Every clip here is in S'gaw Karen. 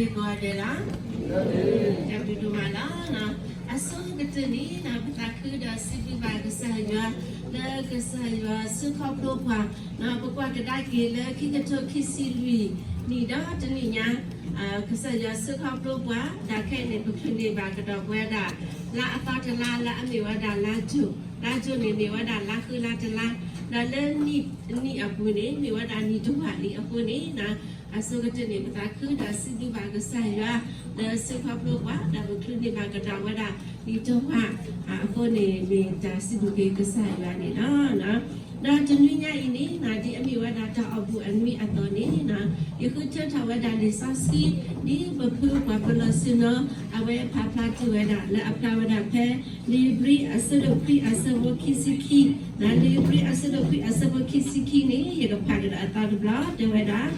ကိးဂၤဒဲးလီၤ, တၢ်ဘျုးဒိၣ်မးလီၤ. အဆိကတၢၢ်န့ၣ် ပသးခုဒီးစံးဘျုးဘၣ်ကစၢ်ယွၤ လၢကစၢ်ယွၤဆှၢခီဖျိပှၤ, ပကွၢ်ကဒါက့ၤလၢခံကထိခံဆံလွံၢ်နံၣ်ဒီးတနံၣ်ညါ ကစၢ်ယွၤဆှၢခီဖျိပှၤ, ဒီးခဲအံၤန့ၣ် ပချုးန့ၢ်ဘၣ်ကဒီးပဝဲဒၣ် လါအသီတလါ လၢအမ့ၢ်ဝဲဒၣ်လါကၠိ, လါကၠိန့ၣ်မ့ၢ်ဝဲဒၣ်လါဃုလါတလါ, ဒီးလၢနံၣ်အပူၤန့ၣ် မ့ၢ်ဝဲဒၣ်နံၣ်တဝာ်လံအဃိန့ၣ် အဆိကတၢၢ်န့ၣ် ပသးခုဒီးစံးဘျုးဘၣ်ကစၢ်ယွၤ လၢဆှၢခီဖျိပှၤ ဒီးပချုးန့ၢ်ဘၣ်ကဒီးဝဲဒၣ်နံၣ်တဝာ်အဃိန့ၣ် မ့ၢ်တၢ်စံးဘျုးက့ၤကစၢ်ယွၤန့ၣ်လီၤ. ဒီးတနွံညါအံၤန့ၣ် ဒ်အမ့ၢ်ဝဲဒၣ်တၢ်အီၣ်ဘူၣ်အနွံအသိးန့ၣ် ယဃုထၢထီၣ်ဝဲဒၣ်လံာ်စီဆှံ ဒ်ပဖုပှၤပလီၢ်စုနီၤ အဝဲဖးဖျါတ့ၢ်ဝဲဒၣ် လၢအဖျါဝဲဒၣ်ဖဲ လံာ်ဧ့ၤဘြံၤအဆၢဒိၣ်ခွံအဆၢဖိခံဆံခံ, လံာ်ဧ့ၤဘြံၤအဆၢဒိၣ်ခွံအဆၢဖိခံဆံခံန့ၣ် ယကဖးကဒီးအသီတဘျီ တဲဝဲဒၣ်,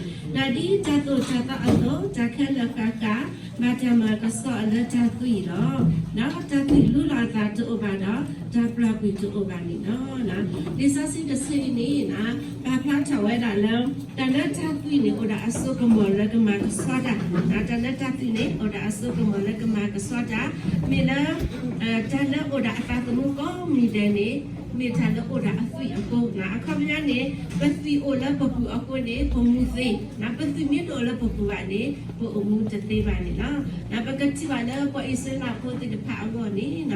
ဒီးဒ်တၢ်သိၣ်တၢ်သီအသိး တၢ်ခဲလၢာ်ဃၣ်ဃၣ် ဘၣ်တၢ်မၤကဆှီအီၤလၢတၢ်သွံၣ်လီၤ. ဒီးတၢ်သွံၣ်လူလီၤအသးတအိၣ်ဘၣ်ဒီး တၢ်ပျၢ်ကွံာ်တအိၣ်ဘၣ်န့ၣ်လီၤ. လံာ်စီဆှံတဆၢအံၤန့ၣ် ပာ်ဖျါထီၣ်ဝဲဒၣ်လၢ တၢ်လၢတၢ်သွံၣ်န့ၣ် အိၣ်ဒီးအစိကမီၤလၢကမၤကဆှီတၢ်, တၢ်လၢတၢ်သွံၣ်န့ၣ် အိၣ်ဒီးအစိကမီၤလၢကမၤကဆှီတၢ်, မ့ၢ်လၢ တၢ်လၢအိၣ်ဒီးအသးသမူကိးမံၤဒဲးန့ၣ် မ့ၢ်တၢ်လၢအိၣ်ဒီးအသွံၣ်အဃိ, အခီပညီန့ၣ် ပသွံၣ်အိၣ်လၢပပူၤအဃိန့ၣ် ပမူသ့, ပသွံၣ်မ့ၢ်တအိၣ်လၢပပူၤဘၣ်န့ၣ် ပအိၣ်မူတသ့ဘၣ်န့ၣ်လီၤ. ပကထံၣ်ဘၣ်လၢပှၤအံၣ်စရ့လးဖိသ့ၣ်တဖၣ်အဂီၢ်န့ၣ်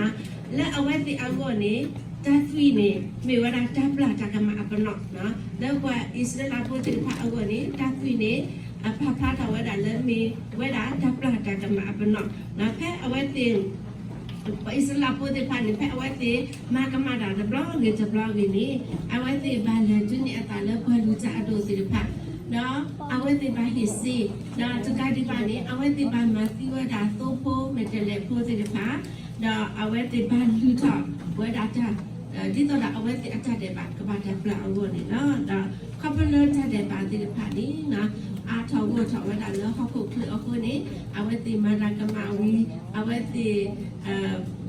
လၢအဝဲသ့ၣ်အဂီၢ်န့ၣ် တၢ်သွံၣ်န့ၣ် မ့ၢ်ဝဲဒၣ်တၢ်ပျၢ်တၢ်ကမၣ်အပနီၣ်, လၢပှၤအံၣ်စရ့လးဖိသ့ၣ်တဖၣ်အဂီၢ်န့ၣ် တၢ်သွံၣ်န့ၣ် အပာ်ဖျါထီၣ်ဝဲဒၣ်လၢမ့ၢ်ဝဲဒၣ်တၢ်ပျၢ်တၢ်ကမၣ်အပနီၣ်, ဖဲအဝဲသ့ၣ် ပှၤအံၣ်စရ့လးဖိသ့ၣ်တဖၣ်န့ၣ် ဖဲအဝဲသ့ၣ်မၤကမၣ်တၢ်တဘျီဂ့ၤတဘျီဂ့ၤန့ၣ် အဝဲသ့ၣ်ဘၣ်လဲၤဒုးနဲၣ်အသးလၢပှၤလုၢ်တၢ်အဒိၣ်သ့ၣ်တဖၣ်, ဒီးအဝဲသ့ၣ်ဘၣ်ဟ့ၣ်စ့, ဒီးတကးဒံးဘၣ်န့ၣ် အဝဲသ့ၣ်ဘၣ်မၤသံဝဲဒၣ်သိဖိမဲာ်တဲးလဲးဖိသ့ၣ်တဖၣ်, ဒီးအဝဲသ့ၣ်ဘၣ်လုၢ်ထီၣ်ဝဲဒၣ်တၢ် ဒ်သိးဒီးအဝဲသ့ၣ်အတၢ်ဒဲးဘးကဘၣ်တၢ်ပျၢ်အဂီၢ်န့ၣ်လီၤ. ဒီးခီဖျိလၢတၢ်ဒဲးဘးသ့ၣ်တဖၣ်န့ၣ် အါထီၣ်ဂီၢ်ထီၣ်ဝဲဒၣ်လၢဟီၣ်ခိၣ်ချၢအဃိန့ၣ် အဝဲသ့ၣ်မၤတၢ်ကမၣ်ဝံၤ အဝဲသ့ၣ်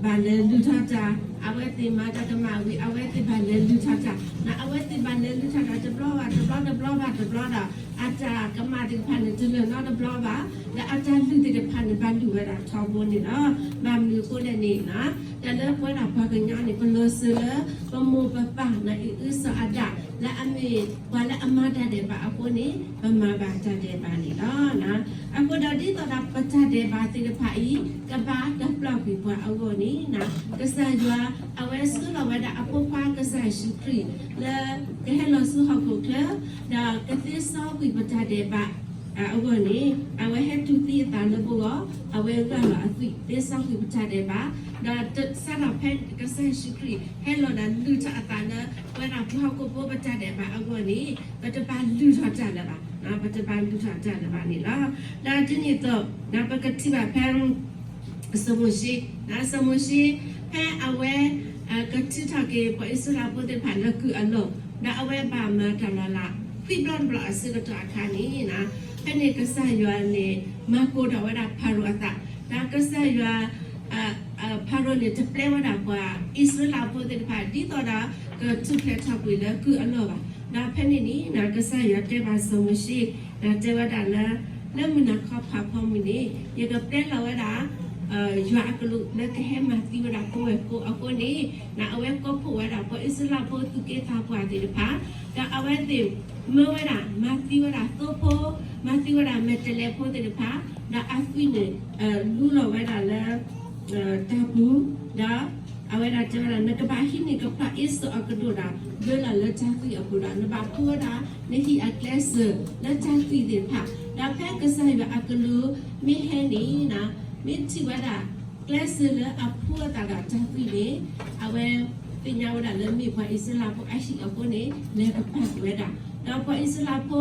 ဘၣ်လဲၤလုၢ်ထီၣ်တၢ်, အဝဲသ့ၣ်မၤတၢ်ကမၣ်ဝံၤ အဝဲသ့ၣ်ဘၣ်လဲၤလုၢ်ထီၣ်တၢ်, ဒီးအဝဲသ့ၣ်ဘၣ်လဲၤလုၢ်ထီၣ်တၢ်တဘျီဘၣ်တဘျီ တဘျီဘၣ်တဘျီဒီး အတၢ်ကမၣ်သ့ၣ်တဖၣ်န့ၣ် တလၢာ်နီတဘျီဘၣ်, ဒီးအတၢ်လုၢ်သ့ၣ်တဖၣ်န့ၣ် ဘၣ်လုၢ်ဝဲဒၣ်ထီဘိန့ၣ်လီၤ. ဘၣ်မနုၤအဃိလဲၣ်န့ၣ် တၢ်လၢပဝဲဒၣ်ပှၤကညီန့ၣ် ပလီၤစၢၤလၢ ပမိၢ်ပပၢ်န့ၣ် အ့ၣ်အုစီၤအၤဒၣ် လၢအမ့ၢ်ပှၤလၢအမၤတၢ်ဒဲးဘးအဃိန့ၣ် ပမၤဘၣ်တၢ်ဒဲးဘးန့ၣ်လီၤ. အဃိဒီးဒ်သိးဒီးပတၢ်ဒဲးဘးသ့ၣ်တဖၣ်အံၤ ကဘၣ်တၢ်ပျၢ်ကွံာ်ပှၤအဂီၢ်န့ၣ် ကစၢ်ယွၤ အဝဲဆှၢလီၤဝဲဒၣ်အဖိခွါကစၢ်ယ့ၣ်ၡူးခရံာ် လၢကဟဲလီၤဆူဟီၣ်ခိၣ်ချၢ ဒီးကသ့စီကွံာ်ပတၢ်ဒဲးဘး အဂီၢ်န့ၣ် အဝဲဟဲတူၢ်သံအသးလၢပဂီၢ်, အဝဲဂၢ်လီၤအသွံၣ် သ့စီကွံာ်ပတၢ်ဒဲးဘး, ဒီးစးထီၣ်ဖဲကစၢ်ယ့ၣ်ၡူးခရံာ် ဟဲလီၤဒီးလုၢ်ထီၣ်အသးလၢ ပဝဲဒၣ်ပှၤဟီၣ်ခိၣ်ဖိပတၢ်ဒဲးဘးအဂီၢ်န့ၣ် ပတဘၣ်လုၢ်ထီၣ်တၢ်လၢၤဘၣ်, ပတဘၣ်လုၢ်ထီၣ်တၢ်လၢၤဘၣ်န့ၣ်လီၤ. ဒီးဒ်န့ၣ်အသိး ပကထံၣ်ဘၣ်ဖဲ စီၤမိၤၡ့, စီၤမိၤၡ့ ဖဲအဝဲ ကထုးထီၣ်က့ၤပှၤအံၣ်စရ့လးဖိသ့ၣ်တဖၣ်လၢကုၢ်အလီၢ်, ဒီးအဝဲဘၣ်မၤတၢ်လီၤလး ခွံဘျီတဘျီအဆၢကတီၢ်အခါန့ၣ် ဖဲန့ၣ်ကစၢ်ယွၤန့ၣ် မၤကိၤထီၣ်ဝဲဒၣ်ဖၤရိၤအသး, ဒီးကစၢ်ယွၤ ဖၤရိၤန့ၣ် တပျဲဝဲဒၣ်ပှၤအံၣ်စရ့လးဖိသ့ၣ်တဖၣ် ဒ်သိးဒီးကထူၣ်ဖျဲးထီၣ်ကွံာ်လၢကုၢ်အလီၢ်ဘၣ်. ဒီးဖဲန့ၣ်န့ၣ် ကစၢ်ယွၤတဲဘၣ်စီၤမိၤၡ့ ဒီးတဲဝဲဒၣ်လၢ လၢမုၢ်နၤခီဖးဖီမုၢ်န့ၣ် ယကပျဲလီၤဝဲဒၣ် ယွၤအကလူးလၢကဟဲမၤသံဝဲဒၣ်ဖိဝဲၢ်ဖိအဃိန့ၣ် အဝဲကိးဖှိၣ်ဝဲဒၣ်ပှၤအံၣ်စရ့လးဖိသူၣ်က့သးပှၢ်သ့ၣ်တဖၣ်, ဒီးအဝဲသ့ၣ်မၢဝဲဒၣ် မၤသံဝဲဒၣ်သိဖိ, မၤသံဝဲဒၣ်မဲာ်တဲးလဲးဖိသ့ၣ်တဖၣ်, ဒီးအသွံၣ်န့ၣ် လူလီၤဝဲဒၣ်လၢ တၢ်ပူၤ, ဒီးအဝဲဒၣ်တဲဝဲဒၣ် နကဘၣ်ဟံးန့ၢ်ကဖျီအ့စီၣ်အကဒိၣ်ဒီး ဘၢလီၤလၢတၢ်သွံၣ်အပူၤဒီး နဘၣ်ဖှူဝဲဒၣ် နဟံၣ်အကျဲစၢၤလၢတၢ်သွံၣ်သ့ၣ်တဖၣ်, ဒီးဖဲကစၢ်ယွၤအကလူးမ့ၢ်ဟဲန့ၣ် မ့ၢ်ထံၣ်ဝဲဒၣ် ကျဲစၢၤလၢအဖှူအသးဒီးတၢ်သွံၣ်န့ၣ် အဝဲသ့ၣ်ညါဝဲဒၣ်လၢမ့ၢ်ပှၤအံၣ်စရ့လးဖိအဟံၣ်အဃိန့ၣ် လဲၤကပာ်ကွံာ်ဝဲဒၣ်, ဒီးပှၤအံၣ်စရ့လးဖိ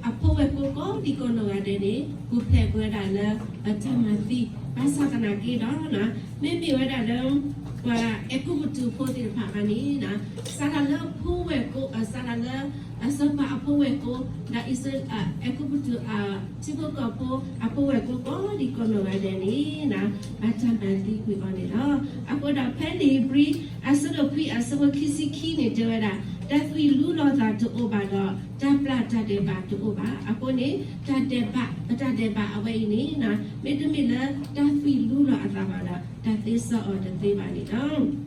အဖိဝဲၢ်ကိာ်ကိးဒံကိးနီၢ်ဂၤဒဲးန့ၣ် ပူၤဖျဲးကွံာ်ဝဲဒၣ်လၢအတၢ်မၤသံ, ဘၣ်ဆၣ်သနာ်က့ဒီး မ့မ့ၢ်ဝဲဒၣ်လၢ ပှၤအဲၤကူပတူးဖိသ့ၣ်တဖၣ်ဘၣ်န့ၣ် စးထီၣ်လၢဖိဝဲၢ်ကိာ် စးထီၣ်လၢ အစီၤပၤအဖိဝဲၢ်ကိာ် ဒီးအံၣ်စရ့လး အဲၤကူပတူး ထံဖိကီၢ်ဖိ အဖိဝဲၢ်ကိာ်ကိးဒံကိးနီၢ်ဂၤဒဲးန့ၣ် ဘၣ်တၢ်မၤသံကွံာ်အီၤန့ၣ်လီၤ. အဃိဒီးဖဲလံာ်ဧ့ၤဘြံၤ အဆၢဒိၣ်ခွံ အဆၢဖိခံဆံခံန့ၣ် တဲဝဲဒၣ် တၢ်သွံၣ်လူလီၤသးတအိၣ်ဘၣ်ဒီး တၢ်ပျၢ်တၢ်ဒဲးဘးတအိၣ်ဘၣ်. အဃိန့ၣ် တၢ်ဒဲးဘး ပတၢ်ဒဲးဘးအဝဲအံၤန့ၣ် မ့တမ့ၢ်လၢတၢ်သွံၣ်လူလီၤအသးဘၣ်ဒီး တၢ်သ့စီအီၤတသ့ဘၣ်န့ၣ်လီၤ.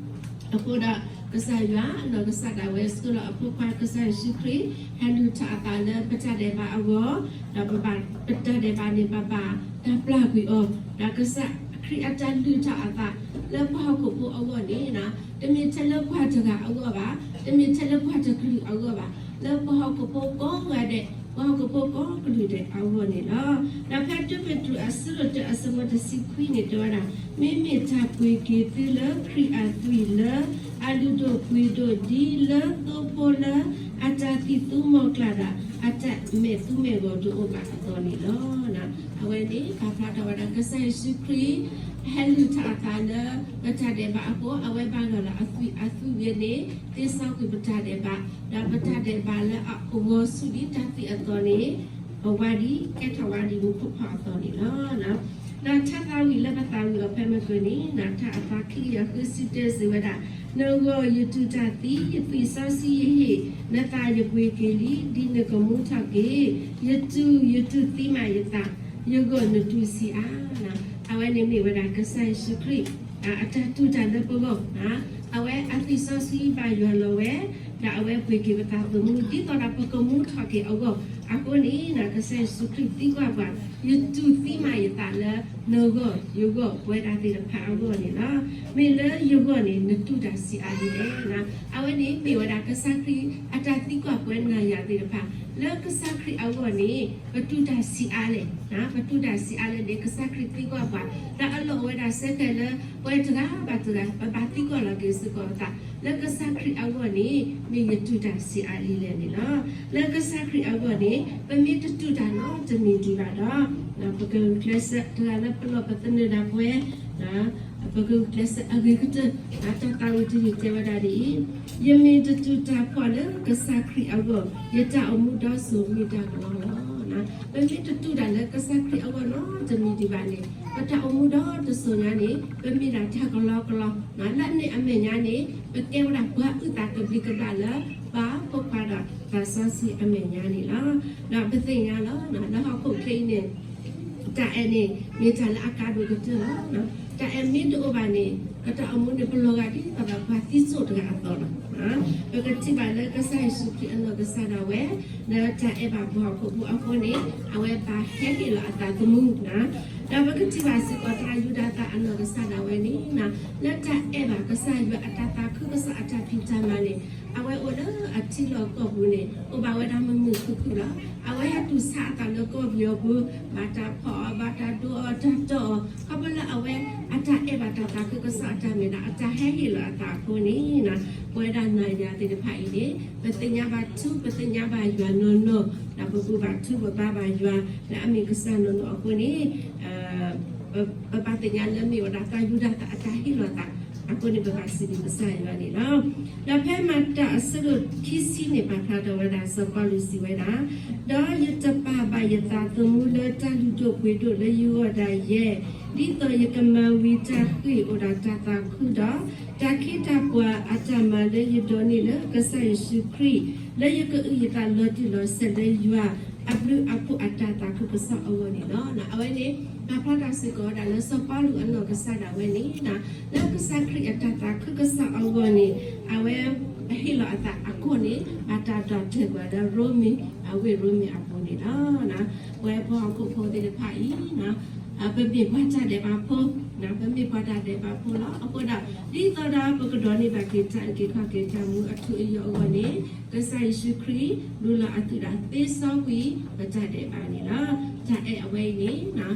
အဃိဒီး ကစၢ်ယွၤအနီၢ်ကစၢ်ဒၣ်ဝဲ ဆှၢလီၤအဖိခွါကစၢ်ယ့ၣ်ၡူးခရံာ် ဟဲလုၢ်ထီၣ်အသးလၢပတၢ်ဒဲးဘးအဂီၢ်, ဒီးပဘၣ် ပတၢ်ဒဲးဘးန့ၣ် ပဘၣ်တၢ်ပျၢ်ကွံာ်အီၤ, ဒီးကစၢ်ခရံာ်အတၢ်လုၢ်ထီၣ်အသးလၢပှၤဟီၣ်ခိၣ်ဖိအဂီၢ်န့ၣ် တမ့ၢ်ထဲလၢပှၤတဂၤအဂီၢ်ဘၣ်, တမ့ၢ်ထဲလၢပှၤတကလုာ်အဂီၢ်ဘၣ်, လၢပှၤဟီၣ်ခိၣ်ဖိကိးဂၤဒဲး, ပှၤဟီၣ်ခိၣ်ဖိကိးကလုာ်ဒဲးအဂီၢ်န့ၣ်လီၤ. ဒီးဖဲတၢ်ပ့းတရူးအဆၢဒိၣ်တၢအဆၢဖိတဆံခွံန့ၣ် တဲဝဲဒၣ်, မ့မ့ၢ်တၢ်ပှ့ၤက့ၤသုလၢခရံာ်အသွံၣ်လၢ အလုၢ်ဒိၣ်ပှ့ၤဒိၣ်ဒ်လၢသိဖိလၢ အတၢ်သံၣ်သူမီၤကျၢ်ဒီး အတၢ်မဲာ်သူမဲာ်ဂီၤတအိၣ်ဘၣ်အသိးန့ၣ်လီၤ. အဝဲန့ၣ် ပာ်ဖျါထီၣ်ဝဲဒၣ် ကစၢ်ယ့ၣ်ၡူးခရံာ် ဟဲလုၢ်ထီၣ်အသးလၢ ပတၢ်ဒဲးဘးအဃိ အဝဲဘၣ်ဂၢၢ်လီၤအသွံၣ်, အသွံၣ်ဂ့ၤန့ၣ် သ့စီကွံာ်ပတၢ်ဒဲးဘး, ဒီးပတၢ်ဒဲးဘးလၢအဂီၤဆူၣ်ဒ်တၢ်သွံၣ်အသိးန့ၣ် ပဝါဒ် ကဲထီၣ်ဝါဒ်မူခိၣ်ဖီအသိးန့ၣ်လီၤ. ဒီးထါသးဝံၣ်လၢပသးဝံၣ်အီၤဖဲမုၢ်ကၢၤန့ၣ် တၢ်အသးခံကယၤဃုဆံတၢစံးဝဲဒၣ်, နဂီၢ်ယတူၢ်တၢ်သံ, ယသွံၣ်စီဆှံယဟ့ၣ်, နသးယပှ့ၤက့ၤလံ, ဒ်နကမူထီၣ်က့ၤ, ယတူၢ်, ယတူၢ်သံမးယသး, ယဂီၢ်နတူၢ်ဆံးအါ. အဝဲန့ၣ်မ့ၢ်ဝဲဒၣ်ကစၢ်ယ့ၣ်ၡူးခရံာ် အတၢ်တူၢ်တၢ်လၢပဂီၢ်, အဝဲအသွံၣ်စီဆှံဘၣ်ယွၤလီၤဝဲ, ဒီးအဝဲပှ့ၤက့ၤပသးသမူ ဒ်သိးဒီးပကမူထီၣ်က့ၤအဂီၢ်, အဃိန့ၣ် ကစၢ်ယ့ၣ်ၡူးခရံာ်သံကွၢ်ပှၤ, ယတူၢ်သံမးယသးလၢ နဂီၢ် ယဂီၢ် ပဝဲဒၣ်သ့ၣ်တဖၣ်အဂီၢ်န့ၣ်လီၤ. မ့ၢ်လၢယဂီၢ်န့ၣ် နတူၢ်တၢ်ဆံးအါဒ်လဲၣ်. အဝဲန့ၣ်မ့ၢ်ဝဲဒၣ်ကစၢ်ခရံာ်အတၢ်သံကွၢ်ပှၤနၤယၤသ့ၣ်တဖၣ်, လၢကစၢ်ခရံာ်အဂီၢ်န့ၣ် ပတူၢ်တၢ်ဆံးအါလဲၣ်, ပတူၢ်တၢ်ဆံးအါလဲၣ်န့ၣ် ကစၢ်ခရံာ်သံကွၢ်ပှၤ, ဒီးအလီၢ်အိၣ်ဝဲဒၣ်စဲခဲလၢ ပဝဲတဂၤဘၣ်တဂၤ ပဘၣ်သံကွၢ်လီၤက့ၤစ့ၢ်ကီးပသး, လၢကစၢ်ခရံာ်အဂီၢ်န့ၣ် မ့ၢ်ယတူၢ်တၢ်ဆံးအါဒ်လဲၣ်န့ၣ်လီၤ. လၢကစၢ်ခရံာ်အဂီၢ်န့ၣ် ပမ့ၢ်တတူၢ်တၢ်နီတမံၤဒံးဘၣ်ဒီး ပကဂုာ်ကျဲးစၢး တဂၤလၢပလီၢ်ပသနၢၣ်ဒၣ်ပဝဲ ပကဂုာ်ကျဲးစၢးအဂ့ၤကတၢၢ်, တၢ်သးဝံၣ်တယုၢ်တဲဝဲဒၣ်ဒ်အံၤ, ယမ့ၢ်တတူၢ်တၢ်ဖှီၣ်လၢကစၢ်ခရံာ်အဂီၢ်, ယတၢ်အိၣ်မူဒီစိၤမ့ၢ်တၢ်ကလီလီၤ. ပမ့ၢ်တတူၢ်တၢ်လၢကစၢ်ခရံာ်အဂီၢ်နီတမံၤဒံးဘၣ်န့ၣ် ပတၢ်အိၣ်မူဒီတစိၤညါန့ၣ် ပမ့ၢ်ဒၣ်တၢ်ကလီကလီ, လၢန့ၣ်အမဲာ်ညါန့ၣ် ပကဲဝဲဒၣ်ပှၤအုၣ်သးကဘျံးကဘျၣ်လၢ ပၢ်ဖိခွါဒီးသးစီဆှံအမဲာ်ညါန့ၣ်လီၤ. ဒီးပသ့ၣ်ညါလီၤ လၢဟီၣ်ခိၣ်ချၢအံၤန့ၣ် တၢ်အဲၣ်န့ၣ် မ့ၢ်တၢ်လၢအကါဒိၣ်ကတၢၢ်လီၤ. တၢ်အဲၣ်မ့ၢ်တအိၣ်ဘၣ်န့ၣ် ပတၢ်အိၣ်မူန့ၣ် ပလီၤဂာ်ဒ်သိးဒီးပှၤသံစိၣ်တဂၤအသိးလီၤ. ပကထံၣ်ဘၣ်လၢကစၢ်ယ့ၣ်ၡူးခရံာ်အနီၢ်ကစၢ်ဒၣ်ဝဲ လၢတၢ်အဲၣ်ဘၣ်ပှၤဟီၣ်ခိၣ်ဖိအဃိန့ၣ် အဝဲဘၣ်ဟဲဟ့ၣ်လီၤအသးသမူ, ဒီးပကထံၣ်ဘၣ်စ့ၢ်ကီးသရၣ်ယူဒၤသၢ်အနီၢ်ကစၢ်ဒၣ်ဝဲန့ၣ် လၢတၢ်အဲၣ်ဘၣ်ကစၢ်ယွၤအတၢ်သးခုကစီၣ်အတၢ်ဖံးတၢ်မၤန့ၣ် အဝဲအိၣ်လၢအထံလီၢ်ကီၢ်ပူၤန့ၣ် အိၣ်ဘၣ်ဝဲဒၣ်မုာ်မုာ်ခုၣ်ခုၣ်လီၤ. အဝဲဟဲတူၢ်ဆါအသးလၢကီၢ်ပယီၤပူၤ, ဘၣ်တၢ်ဖီၣ်အီၤ, ဘၣ်တၢ်ဒိအီၤ, တၢ်တီၢ်အီၤ, ခီဖျိလၢအဝဲအတၢ်အဲၣ်ဘၣ်တၢ်သးခုကစီၣ်အတၢ်မ့ၢ်ဒီး အတၢ်ဟဲဟ့ၣ်လီၤအသးအဃိန့ၣ် ပဝဲဒၣ်နၤယၤသ့ၣ်တဖၣ်အံၤန့ၣ် ပသ့ၣ်ညါဘၣ်ထူ ပသ့ၣ်ညါဘၣ်ယွၤနီၢ်နီၢ်, ဒီးပဘူၣ်ဘၣ်ထူပဘါဘၣ်ယွၤ လၢအမ့ၢ်ကစၢ်နီၢ်နီၢ်အဃိန့ၣ် ပဘၣ်သ့ၣ်ညါလၢမ့ၢ်ဝဲဒၣ်သရၣ်ယူဒၤသၢ်အတၢ်ဟ့ၣ်လီၤသးအဃိန့ၣ် ပဘၣ်စံးဘျုးကစၢ်ယွၤန့ၣ်လီၤ. ဒီးဖဲမၤတၢ်အဆၢဒိၣ်ခံဆံန့ၣ် ပာ်ဖျါထီၣ်ဝဲဒၣ်စီၤပီလူးစံးဝဲဒၣ်, ဒီးယတပာ်ဘၣ်ယသးသမူလၢတၢ်လုၢ်ဒိၣ်ပှ့ၤဒိၣ်လၢယဂီၢ်ဒၣ်ယဲ, ဒ်သိးယကမၤဝံၤတၢ်ဃ့ၢ်အိၣ်ဒီးတၢ်သးခုဒီး တၢ်ခ့တၢ်ပှၤအတၢ်မၤလၢယဒိးန့ၢ်လၢကစၢ်ယ့ၣ်ၡူးခရံာ်, လၢယကအုၣ်ယသးလီၤတံၢ်လီၤဆဲးလၢယွၤအဘျုးအဖှိၣ်အတၢ်သးခုကစီၣ်အဂီၢ်န့ၣ်လီၤ. အဝဲန့ၣ် ပာ်ဖျါထီၣ်စ့ၢ်ကီးဝဲဒၣ်လၢစီၤပီလူးအနီၢ်ကစၢ်ဒၣ်ဝဲန့ၣ် လၢကစၢ်ခရံာ်အတၢ်သးခုကစီၣ်အဂီၢ်န့ၣ် အဝဲဟ့ၣ်လီၤအသးအဂီၢ်န့ၣ် ဘၣ်တၢ်ဒိးတဲာ်ကွံာ်လၢရိမ့ၤ အဝ့ၢ်ရိမ့ၤအပူၤန့ၣ်လီၤ. ပဝဲပှၤဟီၣ်ခိၣ်ဖိသ့ၣ်တဖၣ်အံၤ ပမ့ၢ်ပှၤတၢ်ဒဲးဘးဖိ, ပမ့ၢ်ပှၤတၢ်ဒဲးဘးဖိလီၤ. အဃိဒီး ဒ်သိးဒီးပကဒိးန့ၢ်ဘၣ်က့ၤတၢ်အုၣ်က့ၤခီၣ်က့ၤတၢ်မူအထူအယိာ်အဂီၢ်န့ၣ် ကစၢ်ယ့ၣ်ၡူးခရံာ် လူလီၤအသွံၣ်ဒီးသ့စီကွံာ်ပတၢ်ဒဲးဘးန့ၣ်လီၤ. တၢ်အဲၣ်အဝဲအံၤန့ၣ်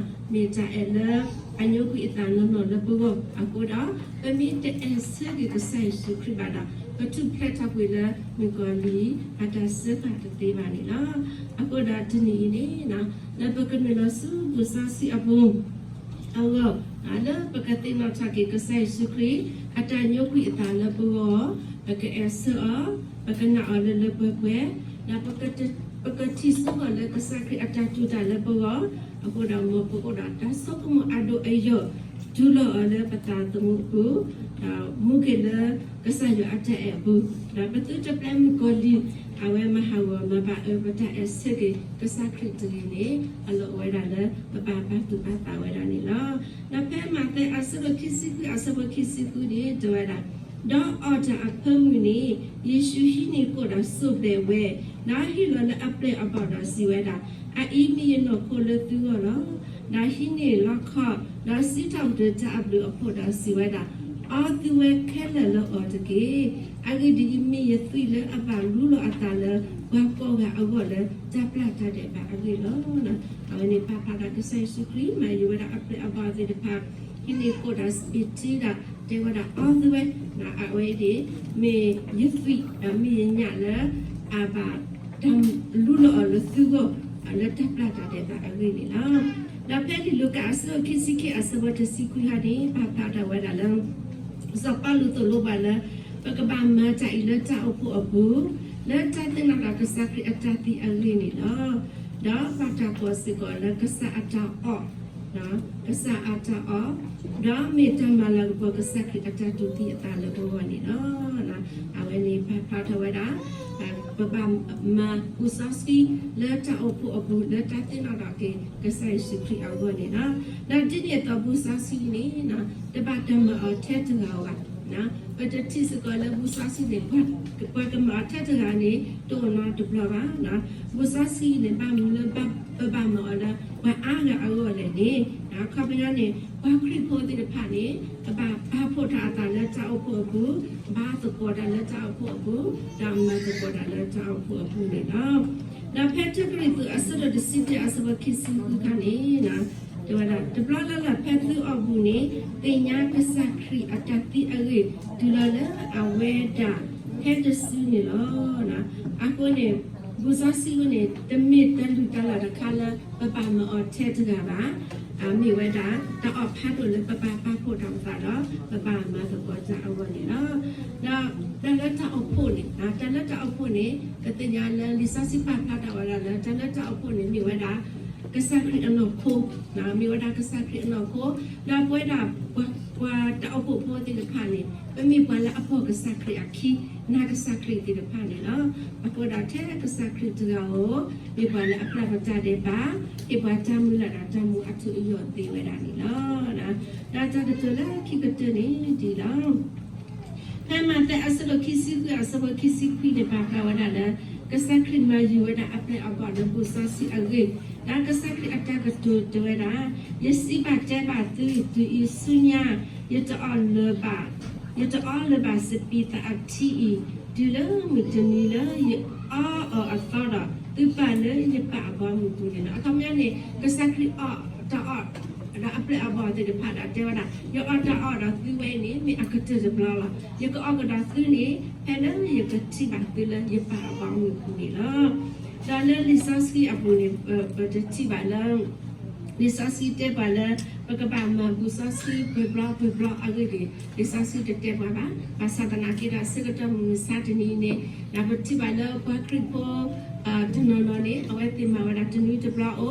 မ့ၢ်တၢ်အဲၣ်လၢအညိကွံာ်အသးနီၢ်နီၢ်လၢပဂီၢ်အဃိဒီး ပမ့ၢ်တအဲၣ်ဆၢက့ၤကစၢ်ယ့ၣ်ၡူးခရံာ်ဘၣ်ဒီး ပထူၣ်ဖျဲးထီၣ်ကွံာ်လၢမုၣ်ကီၤလံၢ်အတၢ်စၢဃာ်တသ့ဘၣ်န့ၣ်လီၤ. အဃိဒီးတနံၤအံၤန့ၣ် လၢပကနုာ်လီၤဆူဘူၣ်စီဆှံအပူၤ အဂီၢ် လၢပကသ့ၣ်နီၣ်ထီၣ်က့ၤကစၢ်ယ့ၣ်ၡူးခရံာ် အတၢ်ညိကွံာ်အသးလၢပဂီၢ်, ပကအဲၣ်ဆၢအီၤ, ပကနာ်အီၤလၢလၢပှဲၤပှဲၤ, ဒီးပကထံၣ်ဆိကမိၣ်လၢ ကစၢ်ခရံာ်အတၢ်တူၢ်တၢ်လၢပဂီၢ်, အဃိဒီးမ်ပကအိၣ်ဒီးတၢ်ဆိကမိၣ်အဒိၣ်အယိာ် တူၢ်လိာ်အီၤလၢပသးသမူအပူၤ, ဒီးမူက့ၤလၢကစၢ်ယွၤအတၢ်အဲၣ်အပူၤ, ဒီးပသုတပျဲမုၣ်ကီၤလံၢ် အဝဲမၤဟးဂီၤမၤဘၣ်အၢပတၢ်အဲၣ်ဆၢက့ၤကစၢ်ခရံာ်တဂ့ၤန့ၣ် အလီၢ်အိၣ်ဝဲဒၣ်လၢပဘၣ်ပာ်သူၣ်ပာ်သးဝဲဒၣ်န့ၣ်လီၤ. ဒီးဖဲမးသဲအဆၢဒိၣ်ခံဆံဃုအဆၢဖိခံဆံဃုန့ၣ် တဲဝဲဒၣ်, ဒီးအီၣ်တၢ်အဖၢမုၢ်န့ၣ် ယ့ၣ်ၡူးဟံးန့ၢ်ကိၣ်ဒီးစိာ်ဘဲးဝဲ, ဒီးဟ့ၣ်လီၤလၢအပျဲၢ်အဘီၣ်ဒီးစံးဝဲဒၣ်, အအံၤမ့ၢ်ယနီၢ်ခိလၢသုဂီၢ်လီၤ. ဒီးဟံးန့ၢ်လီခီ, ဒီးစံးထီၣ်ပတြၢၤတၢ်အဘျုးအဖှိၣ်ဒီးစံးဝဲဒၣ်, အီသုဝဲခဲလၢာ်လၢအီၤတက့ၢ်. အဂ့ၢ်ဒ်အံၤ, မ့ၢ်ယသွံၣ်လၢအဘၣ်လူလီၤအသးလၢပှၤကိးဂၤအဂီၢ်လၢတၢ်ပျၢ်တၢ်ဒဲးဘးအဂ့ၢ်လီၤ. အဝဲန့ၣ်ပာ်ဖျါဒၣ်ကစၢ်ယ့ၣ်ၡူးခရံာ် မၤယုၤဝဲဒၣ်အပျဲၢ်အဘီၣ်သ့ၣ်တဖၣ်, ဟံးန့ၢ်ကိၣ်ဒီးစံးတ့ၢ်ဒၣ် တဲဝဲဒၣ်အီသုဝဲ, အဝဲအံၤန့ၣ် မ့ၢ်ယသွံၣ်ဒီးမ့ၢ်ယညၣ်လၢ အဘၣ်တၢ်လူလီၤအီၤလၢသုဂီၢ် လၢတၢ်ပျၢ်တၢ်ဒဲးဘးအဂ့ၢ်န့ၣ်လီၤ. ဒီးဖဲလံာ်လူၤကၣ်အဆၢဒိၣ်ခံဆံခံအဆၢဖိတဆံခွံခါန့ၣ် ပာ်ဖျါထီၣ်ဝဲဒၣ်လၢ စီၤပီလူးသိၣ်လိပှၤလၢ ပကဘၣ်မၤတၢ်အံၤလၢတၢ်အိၣ်ဖှိၣ်အပူၤ, လၢတၢ်သ့ၣ်နီၣ်ဒီးကစၢ်ခရံာ်အတၢ်သံအဂ့ၢ်န့ၣ်လီၤ. ဒီးပာ်တၢ်ကိးစ့ၢ်ကီးလၢကစၢ်အတၢ်အီၣ်, ကစၢ်အတၢ်အီၣ်, ဒီးမ့ၢ်တၢ်မၤလၤကပီၤကစၢ်ခရံာ်အတၢ်တူၢ်သံအသးလၢပဂီၢ်န့ၣ်လီၤ. အဝဲန့ၣ်ပာ်ဖျါထီၣ်ဝဲဒၣ် ပဘၣ်မၤဘူၣ်စီဆှံလၢတၢ်အိၣ်ဖှိၣ်အပူၤ လၢတၢ်သ့ၣ်နီၣ်ထီၣ်က့ၤကစၢ်ယ့ၣ်ၡူးခရံာ်အဂီၢ်န့ၣ်လီၤ. ဒီးဒ်န့ၣ်အသိး ဘူၣ်စီဆှံန့ၣ် တဘၣ်တၢ်မၤအီၤထဲတဂၤဧိၤဘၣ်. ပတထံၣ်စ့ၢ်ကီးလၢဘူၣ်စီဆှံန့ၣ် ပှၤကမၤအီၤထဲတဂၤန့ၣ် တအိၣ်နီတဘျီဘၣ်. ဘူၣ်စီဆှံန့ၣ် ဘၣ်မနုၤလၢပဘၣ်မၤအီၤလၢပှၤအါဂၤအဂီၢ်လဲၣ်န့ၣ်, အခီပညီန့ၣ် ပှၤခရံာ်ဖိသ့ၣ်တဖၣ်န့ၣ် ကဘၣ်ပာ်ဖှိၣ်တၢ်အသးလၢတၢ်အိၣ်ဖှိၣ်အပူၤ, ဘါသကိးတၢ်လၢတၢ်အိၣ်ဖှိၣ်အပူၤ, ဒီးမၤသကိးတၢ်လၢတၢ်အိၣ်ဖှိၣ်အပူၤန့ၣ်လီၤ. ဒီးဖဲတၢကရံၣ်သူးအဆၢဒိၣ်တဆံတၢအဆၢဖိခံဆံဃုခါန့ၣ် တဲဝဲဒၣ် တဘျီလၢ်လၢ်ဖဲသုအီၣ်ဘူၣ်န့ၣ် သ့ၣ်ညါကစၢ်ခရံာ်အတၢ်သံအဂ့ၢ် တုၤလီၤလၢအဝဲဒၣ်ဟဲတစုန့ၣ်လီၤ. အဃိန့ၣ် ဘူၣ်စီဆှံအဃိန့ၣ် တမ့ၢ်တၢ်လုၢ်တၢ်လၢ်တခါလၢပဘၣ်မၤအီၤထဲတဂၤဘၣ်. မ့ၢ်ဝဲဒၣ် တၢ်အီၣ်ဖးဒိၣ်လၢပဘၣ်ပာ်ဖှိၣ်တၢ်အသးဒီး ပဘၣ်မၤသကိးတၢ်အဂီၢ်န့ၣ်လီၤ. ဒီးတၢ်လၢတၢ်အိၣ်ဖှိၣ်န့ၣ်, တၢ်လၢတၢ်အိၣ်ဖှိၣ်န့ၣ် ပသ့ၣ်ညါလၢလံာ်စီဆှံပာ်ဖျါထီၣ်ဝဲဒၣ်လၢ တၢ်လၢတၢ်အိၣ်ဖှိၣ်န့ၣ် မ့ၢ်ဝဲဒၣ် ကစၢ်ခရံာ်အနီၢ်ခိ, မ့ၢ်ဝဲဒၣ်ကစၢ်ခရံာ်အနီၢ်ခိ, ဒီးပဝဲဒၣ် ပှၤတၢ်အိၣ်ဖှိၣ်ဖိသ့ၣ်တဖၣ်န့ၣ် ပမ့ၢ်ပှၤလၢအပိာ်ကစၢ်ခရံာ်အခံ, နာ်ကစၢ်ခရံာ်သ့ၣ်တဖၣ်န့ၣ်လီၤ. အဃိဒီးထဲကစၢ်ခရံာ်တဂၤဧိၤ မ့ၢ်ပှၤလၢအပျၢ်ပတၢ်ဒဲးဘး, ဟ့ၣ်ပှၤတၢ်မုၢ်လၢ်ဒီးတၢ်မူအထူအယိာ်သ့ဝဲဒၣ်န့ၣ်လီၤ. ဒီးတၢ်ကတိၤလၢခံကတၢၢ်န့ၣ်ဒ်လီၤ. ဖဲမးသဲအဆၢဒိၣ်ခံဆံဃုအဆၢဖိခံဆံခွံန့ၣ် ပာ်ဖျါဝဲဒၣ်လၢ ကစၢ်ခရံာ်မၤယုၤဝဲဒၣ်အပျဲၢ်အဘီၣ်လၢဘူၣ်စီဆှံအဂ့ၢ်, ဒီးကစၢ်ခရံာ်အတၢ်ကတိၤတဲဝဲဒၣ်, ယစံးဘၣ်တဲဘၣ်သု, တုၤအံၤဆူညါ ယတအီၣ်လၢၤဘၣ်, ယတအီလၢၤဘၣ်စပံးသၣ်အထံအံၤ တုၤလၢမုၢ်တနံၤလၢယအီအီၤအသီဒီး သုပာ်လၢယပာ်အဘီအမုၢ်ပူၤန့ၣ်လီၤ. အခီပညီန့ၣ် ကစၢ်ခရံာ်အီၣ်တၢ်အီၣ် ဒီးအပျဲၢ်အဘီၣ်သ့ၣ်တဖၣ်ဒီးတဲဝဲဒၣ်, ယအီၣ်တၢ်အီၣ်ဒီးသုဝဲအံၤန့ၣ် မ့ၢ်အကတၢၢ်တဘျီလီၤ. ယကအီၣ်ကဒီးသုန့ၣ် ဖဲလၢယကထံၣ်ဘၣ်သုလၢယပာ်အဘီအမုၢ်ပူၤန့ၣ်လီၤ. ဒီးလၢလံာ်စီဆှံအပူၤန့ၣ် ပတထံၣ်ဘၣ်လၢ လံာ်စီဆှံတဲပှၤလၢ ပကဘၣ်မၤဘူၣ်စီဆှံပှဲၤဘျီပှဲၤဘျီအဂ့ၢ်န့ၣ် လံာ်စီဆှံတတဲပှၤဘၣ်. ဘၣ်ဆၣ်သနာ်က့ဒီး ဆၢကတီၢ်မုၢ်မဆါတနံၤအံၤန့ၣ် ဒီးပထံၣ်ဘၣ်လၢပှၤခရံာ်ဖိ တနီၤနီၤန့ၣ် အဝဲသ့ၣ်မၤဝဲဒၣ်တနွံတဘျီအိၣ်,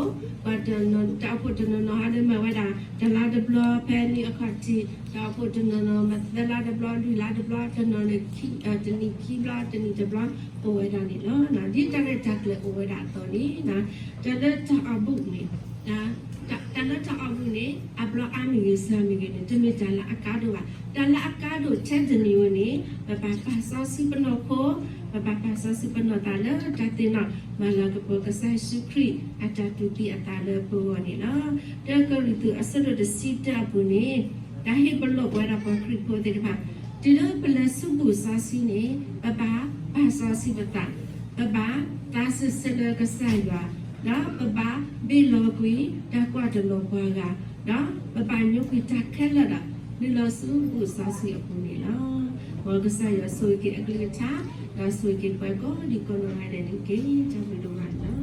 ပှၤတနီၤ တၢ်အိၣ်ဖှိၣ်တနီၤနီၤဟီဒီးမၤဝဲဒၣ် တလါတဘျီ ဖဲနွံအခီၣ်ထံး, တၢ်အိၣ်ဖှိၣ်တနီၤနီၤ မၤသၢလါတဘျီ လွံၢ်လါတဘျီ တနီၤန့ၣ် တနံၤခံဘျီ တနံၤတဘျီ အိၣ်ဝဲဒၣ်န့ၣ်လီၤ. ဒ်တၢ်ရဲၣ်တၢ်ကျဲၤအိၣ်ဝဲဒၣ်အသိးန့ၣ် တၢ်လၢတၢ်အီၣ်ဘူၣ်န့ၣ် တၢ်လၢတၢ်အီၣ်ဘူၣ်န့ၣ် အဘျီအါမ့ၢ်ဂ့ၤစှၤမ့ၢ်ဂ့ၤန့ၣ် တမ့ၢ်တၢ်လၢအကါဒိၣ်ဘၣ်. တၢ်လၢအကါဒိၣ်ထဲတမံၤဝဲန့ၣ် ပဘၣ်ပာ်စီဆှံပနီၢ်ခိ, ပဘၣ်ပာ်စီဆှံပနီၢ်သးလၢတၢ်သ့ၣ်နီၣ် မၤလၤကပီၤကစၢ်ယ့ၣ်ၡူးခရံာ် အတၢ်တူၢ်သံအသးလၢပဂီၢ်န့ၣ်လီၤ. တၢကရံၣ်သူးအဆၢဒိၣ်တဆံတၢအပူၤန့ၣ် တၢ်ဟ့ၣ်ပလီၢ်ပဝဲဒၣ်ပှၤခရံာ်ဖိသ့ၣ်တဖၣ် တုၤလၢပလဲၤဆူဘူၣ်စီဆှံန့ၣ် ပဘၣ်ပာ်စီဆှံပသး, ပဘၣ်သးစၢၢ်ဆၢလၢကစၢ်ယွၤ, ဒီးပဘၣ်ဘ့ၣ်လီၤကွံာ်တၢ်ကွၢ်တလီၤပှၤဂၤ, ဒီးပဘၣ်ညိကွံာ်တၢ်ခဲလၢာ်ဒီး နုာ်လီၤဆူဘူၣ်စီဆှံအပူၤန့ၣ်လီၤ. မ်ကစၢ်ယွၤဆိၣ်ဂ့ၤက့ၤအကလုၢ်ကထါ, ဒီးဆိၣ်ဂ့ၤက့ၤပှၤကိးဒံးကိးနီၢ်ဂၤဒဲးန့ၣ်တက့ၢ်. တၢ်ဘျုးဒိၣ်မးန့ၣ်လီၤ.